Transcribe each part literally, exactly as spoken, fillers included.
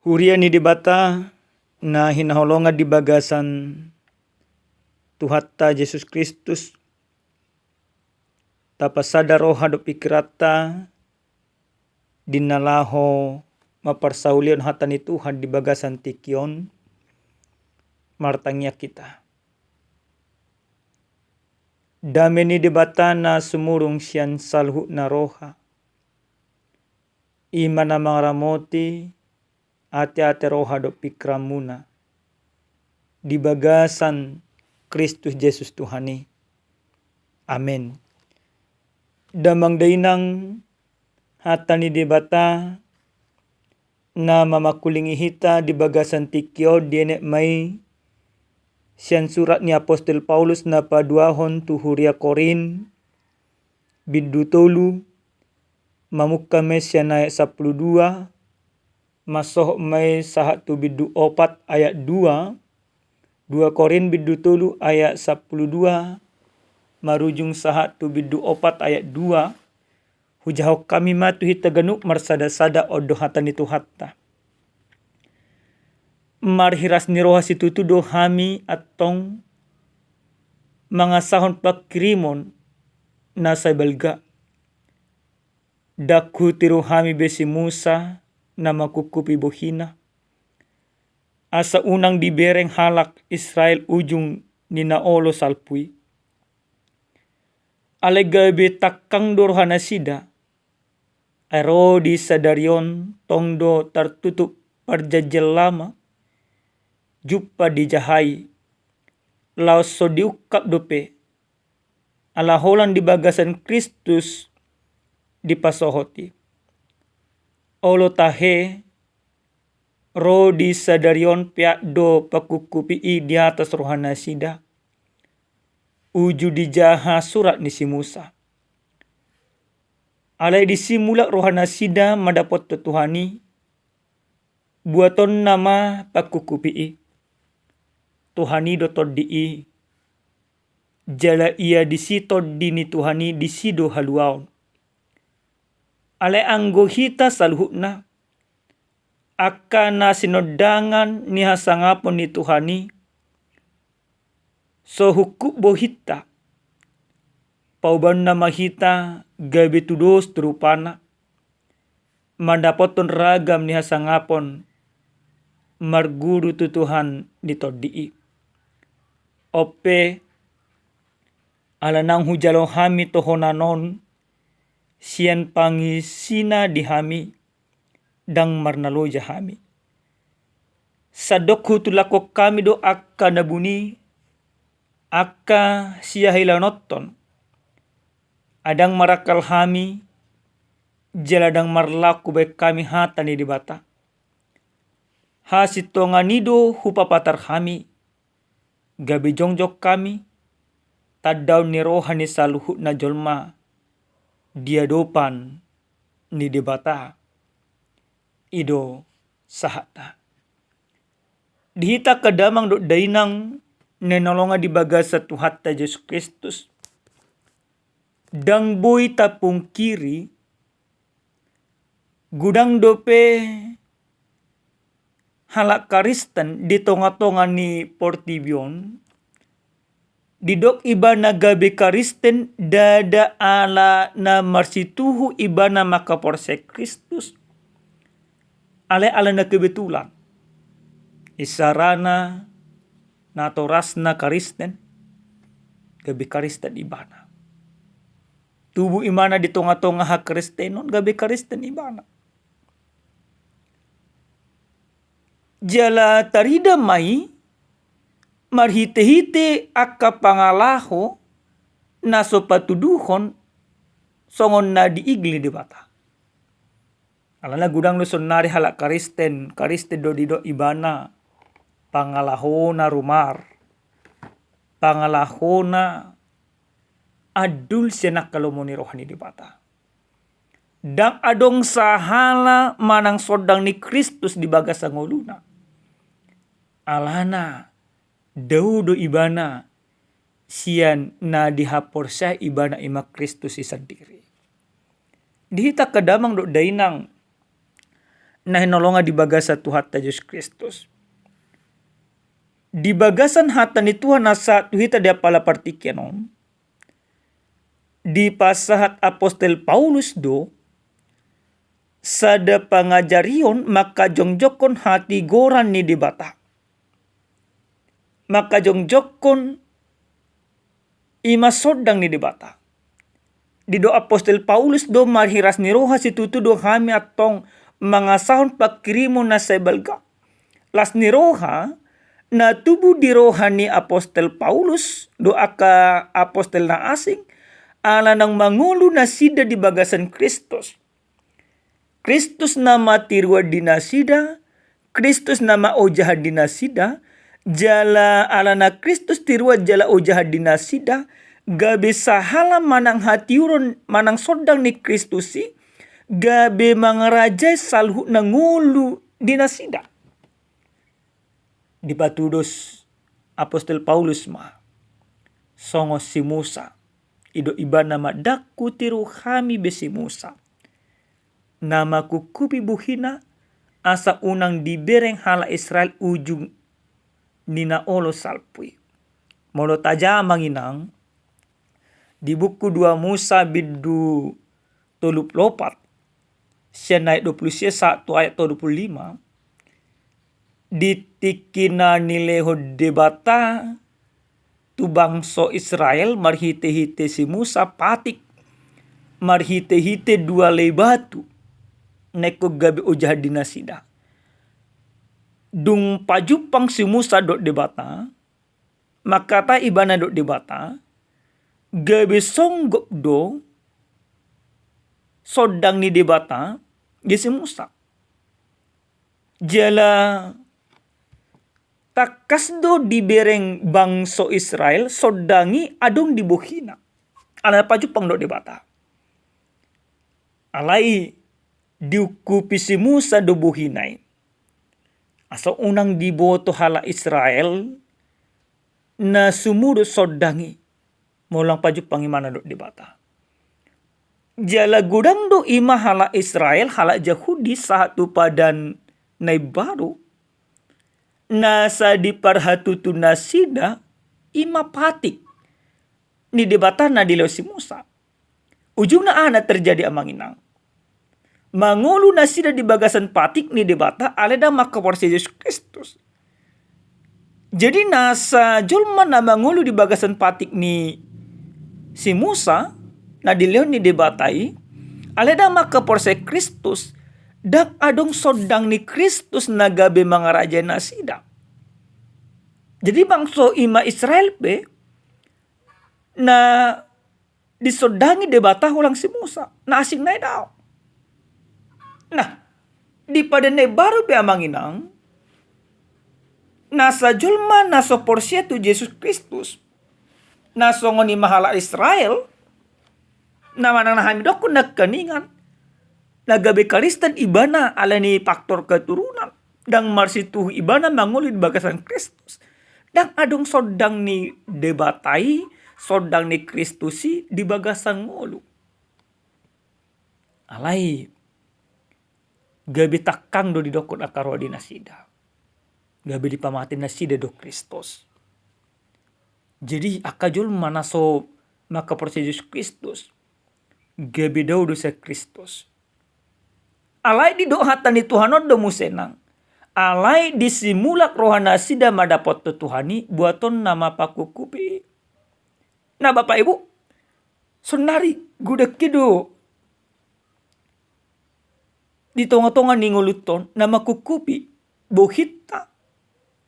Huria ni Debata na hinaholongan di bagasan Tuhanta Jesus Kristus, tapasada roha dohot pikiranta di na laho mamparsaulihon hata ni Tuhan di bagasan tingki on. Martangiang hita. Dame ni Debata na sumurung sian saluhutna roha, i ma na mangaramoti ateate roha dohot pingkiranmuna di bagasan Kristus Jesus Tuhan i. Amen. Damang dainang, hata ni Debata na mamangkulingi hita di bagasan tingki on dienet ma i sian surat ni apostel Paulus na paduahon tu huria Korint, bindu tolu, mamungka ma i sian ayat sampulu dua, mansohot ma i sahat tu bindu opat ayat dua, dua Korint bindu tolu ayat sampulu dua, marujung sahat tu bindu opat ayat dua. Hujahahon hami ma tu hita ganup marsadasada, on do hata ni Tuhanta. Marhiras ni roha situtu do hami antong mangasahon pangkirimon na sai balga. Ndang hutiru hami be si Musa na mangkupkupi bohina, asa unang dibereng halak Israel ujung ni na olo salpu i. Alai gabe tangkang do rohanasida, ai ro di sadari on tong do tartutup Parjanjian Lama, jumpa dijahai, laos so diungkap dope, ala holan di bagasan Kristus dipasohot i. Olo tahe, ro di sadari on peak do pangkupkupi i di atas rohanasida, uju dijaha surat ni si Musa. Alai disi mulak rohanasida mandapothon Tuhan i, buatonna ma pangkupkupi i. Tuhan i do tondi i, jala ia disi tondi ni Tuhan i, disi do haluaon. Alai anggo hita saluhutna, angka na sinondangan ni hasangapon ni Tuhan i, so hungkup bohinta, paubaonna ma hita gabe tudos tu rupana, mandapothon ragam ni hasangapon marguru tu Tuhan ni tondi i. On pe, ala naung hujalo hami tohonan on sian pangisina di hami, ndang marnaloja hami. Sandok hutulakhon hami do angka na buni, angka siahilanonton, ai ndang marangkal hami, jala ndang marlaok hubaen hami hata ni Debata. Hasintongan i do hupapatar hami, gabe jongjong hami tandaon ni roha ni saluhutna jolma di adopan ni Debata. I do sahatna. Di hita angka damang dohot dainang na hinaholongan di bagasan Tuhanta Jesus Kristus, ndang boi tapungkiri, godang dope halak Kristen di tongatonga ni portibi on, didok ibana gabe Kristen ndada ala na marsituhu ibana mangkaporseai Kristus, alai ala na kebetulan. Isarana natorasna Kristen, gabe Kristen ibana. Tubu ibana di tongatonga hakristenon, gabe Kristen ibana. Jala tarida ma i marhitehite angka pangalaho na so patuduhon songon na diigil ni Debata. Alana godang do saonnari halak Kristen, Kristen do didok ibana, pangalahona rumar, pangalahona andul sian angka lomo ni roha ni Debata. Ndang adong sahala manang sondang ni Kristus di bagasan ngoluna. Alana dao do ibana sian na dihaporseai ibana, i ma Kristus i sandiri. Di hita angka damang dohot dainang, na hinaholongan di bagasan Tuhanta Jesus Kristus. Di bagasan hata ni Tuhan na sahat tu hita di apala partingkian on, dipasahat apostel Paulus do sada pangajarion mangkajongjongkon hatigoran ni Debata. Mangkajongjongkon i ma sondang ni Debata. Didok apostel Paulus do marhite las ni roha situtu do hami antong mangasahon pangkirimon na sai balga. Las ni roha na tubu di roha ni apostel Paulus do angka apostel na asing, ala naung mangolu nasida di bagasan Kristus. Kristus nama tiruan di nasida, Kristus nama ojahan di nasida, jala alana Kristus tiruan jala ojahan di nasida, gabe sahala manang hatiuron manang sondang ni Kristus i, gabe mangarajai saluhutna ngolu di nasida. Dipatudos apostel Paulus ma songon si Musa, didok ibana ma, ndang hutiru hami be si Musa, na mangkupkupi bohina, asa unang dibereng halak Israel ujung ni na olo salpu i. Molo tajaha amang inang, di buku dua Musa bindu tolu pulu opat, sian ayat dua pulu sia sahat tu ayat tolu pulu lima, di tingki na nilehon Debata tu bangso Israel marhitehite si Musa patik, marhitehite dua alai batu, na ingkon gabe ojahan di nasida. Dung pajumpang si Musa dohot Debata, mangkatai ibana dohot Debata, gabe songgop do sondang ni Debata di si Musa. Jala tangkas do dibereng bangso Israel sondang i adong di bohina, ala pajumpang dohot Debata. Alai diungkupi si Musa do bohina i, asa unang diboto halak Israel na sumurut sondang i, molo ndang pajumpang ibana dohot Debata. Jala godang do i ma halak Israel, halak Jahudi, sahat tu Padan na Imbaru, na sai diparhatutu nasida i ma patik ni Debata na dilehon si Musa. Ujungna aha na terjadi amang inang? Mangolu nasida di bagasan patik ni Debata alai ndang mangkaporseai Jesus Kristus. Jadi nasa jolma na mangolu di bagasan patik ni si Musa na dilehon ni Debata i, alai ndang mangkaporseai Kristus, ndang adong sondang ni Kristus na gabe mangarajai nasida. Jadi bangso i ma Israel pe na disondangi Debata holan si Musa, na asing na i do. Nah, di Padan na Imbaru pe amang inang, nasa jolma na so porsea tu Jesus Kristus, na songon i ma halak Israel, na manang na hami dokkon nangkiningan, na gabe Kristen ibana alani faktor keturunan, ndang marsituhu ibana mangolu di bagasan Kristus. Ndang adong sondang ni Debata i, sondang ni Kristus i di bagasan ngolu. Alai gabe tangkang do didokkon angka roha di nasida. Gabe dipamate nasida do Kristus. Jadi angka jolma na so mangkaporseai Jesus Kristus, gabe dao do sian Kristus. Alai didok hata ni Tuhan on do muse nang, alai disi mulak roha nasida mandapothon Tuhan i, buatonna ma pangkupkupi i. Nah Bapak Ibu, sonari godang i do di tongatonga ni ngolunta on na mangkupkupi bohinta,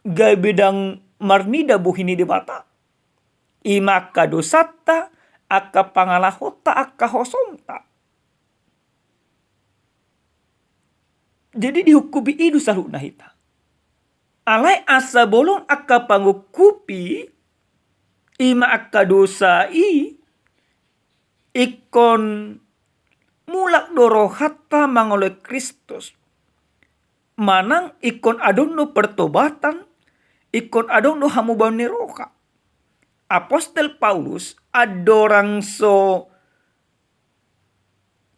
gabe ndang marnida bohi ni Debata. I ma angka dosanta, angka pangalahonta, angka hosonta. Jadi diungkupi i do saluhutna hita. Alai asa bolon angka pangungkupi, i ma angka dosa i, ingkon mulak do rohanta mangoloi Kristus. Manang ingkon adong do pertobatan, ingkon adong do hamubaon ni roha. Apostel Paulus andorang so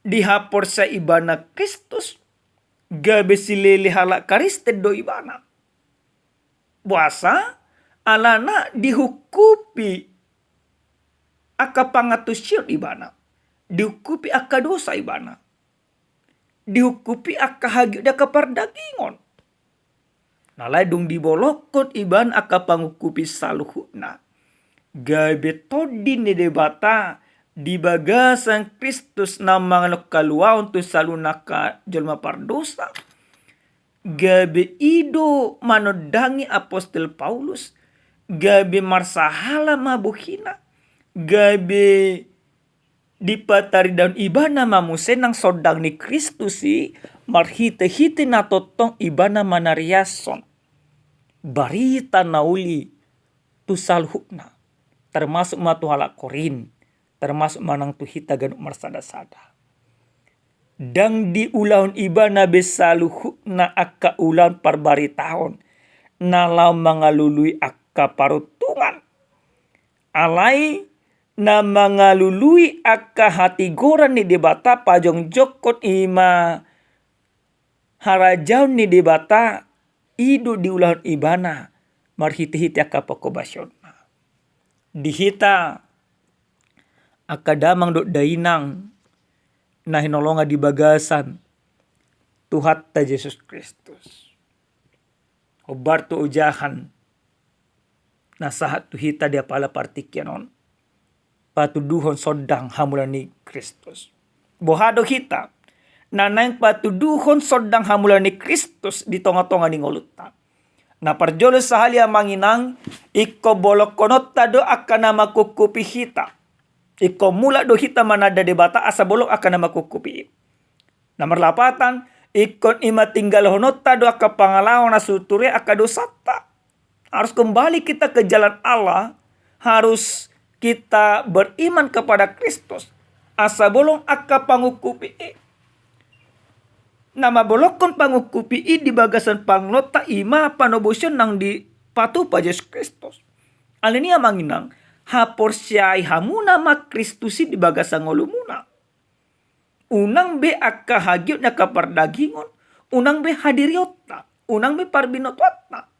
dihaporseai ibana Kristus, gabe silele halak Kristen do ibana. Boasa? Alana dihungkupi angka pangantusion ibana, dihungkupi angka dosa ibana, dihungkupi angka hagiot ni angka pardagingon. Na alai dung dibolongkon ibana angka pangungkupi saluhutna, gabe tondi ni Debata di bagasan Kristus na mangalehon haluaon tu saluhutna angka jolma pardosa. Gabe i do manondangi apostel Paulus, gabe marsahala ma bohina, gabe dipataridahon ibana ma muse nang sondang ni Kristus i, marhitehite na tongtong ibana manariashon barita na uli tu saluhutna, termasuk ma tu halak Korint, termasuk ma nang tu hita ganup marsadasada. Ndang diulahon ibana be saluhutna angka ulaon parbaritaon na laho mangalului angka paruntungan. Alai na mangalului angka hatigoran ni Debata, pajongjongkon i ma harajaon ni Debata, i do diulahon ibana marhitehite angka pangobasionna. Di hita angka damang dohot dainang na hinaholongan di bagasan Tuhanta Jesus Kristus, hombar tu ojahan na sahat tu hita di apala partingkian on, patuduhon sondang hamuliaon ni Kristus. Boha do hita na naeng patuduhon sondang hamuliaon ni Kristus di tongatonga ni ngolunta? Na parjolo sahali, amang inang, ingkon bolongkononta do angka na mangkungkupi hita. Ingkon mulak do hita mananda Debata asa bolong angka na mangkungkupi i. Na marlapatan, ingkon i ma tinggalhononta do angka pangalaho na so ture angka dosanta. Harus kembali kita ke jalan Allah, harus kita beriman kepada Kristus asa bolong angka pangungkupi i. Na mabolongkon pangungkupi i di bagasan pangalaonta i ma panobosion nang dipatupa Jesus Kristus. Alani i, amang inang, haporseai hamuna ma Kristus i di bagasan ngolumuna. Unang be angka hagiot ni angka pardagingon, unang be hadirionta, unang be parbinotoanta,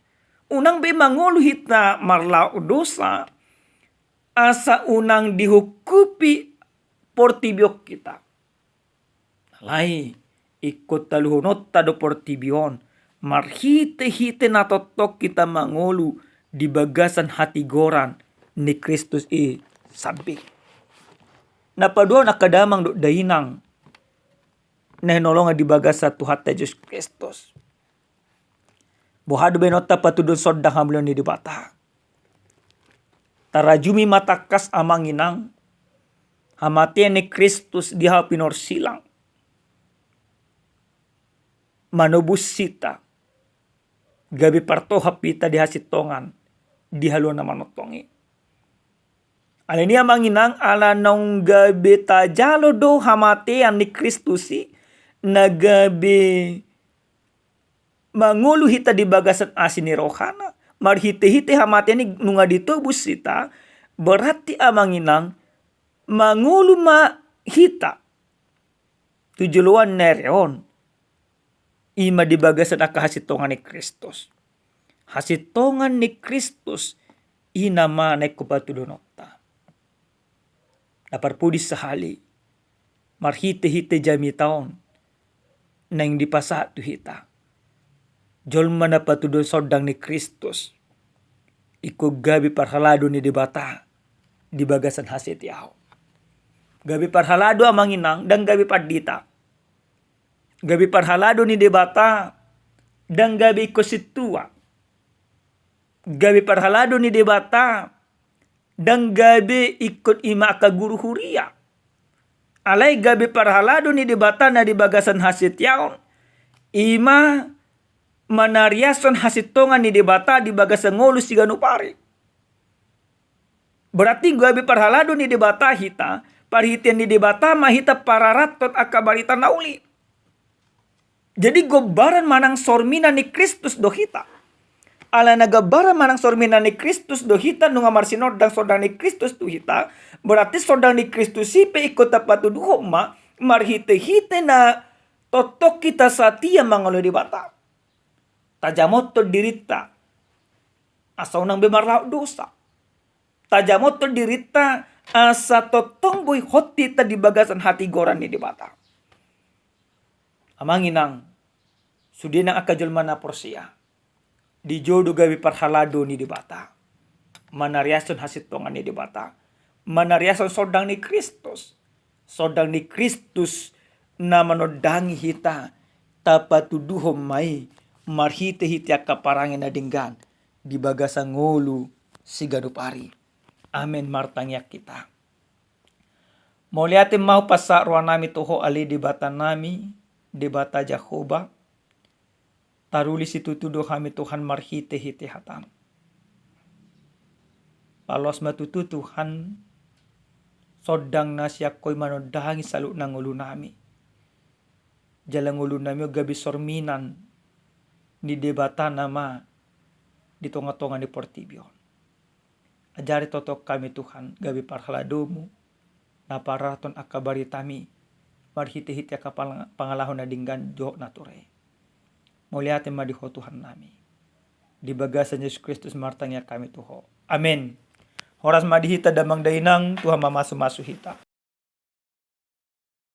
unang be mangolu hita marlaok dosa, asa unang dihungkupi portibi on hita. Alai ingkon taluhononta do portibi on marhitehite na tongtong hita mangolu di bagasan hatigoran ni Kristus i sambing. Na paduahon, angka damang dohot dainang na hinaholongan di bagasan Tuhanta Jesus Kristus, boha do baenonta patuduhon sondang hamuliaon ni Debata? Tarajumi ma tangkas, amang inang, hamatean ni Kristus di hau pinorsilang manobus hita, gabe partohap hita di hasintongan di haluaon na manongtong i. Alani i, amang inang, ala naung gabe tajalo do hamatean ni Kristus i na gabe mangolu hita di bagasan asi ni rohana, marhitehite hamatean i nunga ditobus hita, berarti, amang inang, mangolu ma hita tu joloan na ere on, i ma di bagasan angka hasintongan ni Kristus. Hasintongan ni Kristus i nama na ingkon patuduhononta. Na parpudi sahali, marhitehite jamita on naeng dipasahat tu hita, jolma na patuduhon sondang ni Kristus ingkon gabe parhalado ni Debata di bagasan hasetiaon. Gabe parhalado, amang inang, ndang gabe pandita. Gabe parhalado ni Debata ndang gabe ingkon sintua. Gabe parhalado ni Debata ndang gabe ingkon i ma angka guru huria. Alai gabe parhalado ni Debata na di bagasan hasetiaon i ma manariashon hasintongan ni Debata di bagasan ngolu siganup ari. Berarti gabe parhalado ni Debata hita, parhitean ni Debata ma hita pararathon angka barita na uli. Jadi gombaran manang sorminan ni Kristus do hita. Alana gombaran manang sorminan ni Kristus do hita nunga marsinondang sondang ni Kristus tu hita, berarti sondang ni Kristus i pe ingkon tapatuduhon ma marhitehite na tongtong hita satia mangalo Debata. Tajamothon dirinta asa unang be marlaok dosa. Tajamothon dirinta asa tongtong bohihon hita di bagasan hatigoran ni Debata. Amang inang, sude nang angka jolma na porsea, dijou do gabe parhalado ni Debata, manariashon hasintongan ni Debata, manariashon sondang ni Kristus. Sondang ni Kristus na manondangi hita, tapatuduhon ma i marhitehite angka parange na denggan di bagasan ngolu siganup ari. Amen. Martangiang hita. Mauliate ma hupasahat rohanami tu Ho ale Debatanami, Debata Jahowa. Taruli situtu do hami Tuhan marhitehite hataM. Paloas ma tutu Tuhan, sondang na sian Ho i manondangi saluhutna ngolunami. Jala ngolunami on gabe sorminan ni Debata nama di tongatonga ni portibi on. Ajari tongtong hami Tuhan gabe parhaladoMu, na pararathon angka baritami marhitehite angka pang-, pangalaho na denggan dohot na ture. Mauliate ma di Ho Tuhannami. Di bagasan Jesus Kristus martangiang hami tu Ho. Amen. Horas ma di hita damang dainang, Tuhan mamasumasu hita.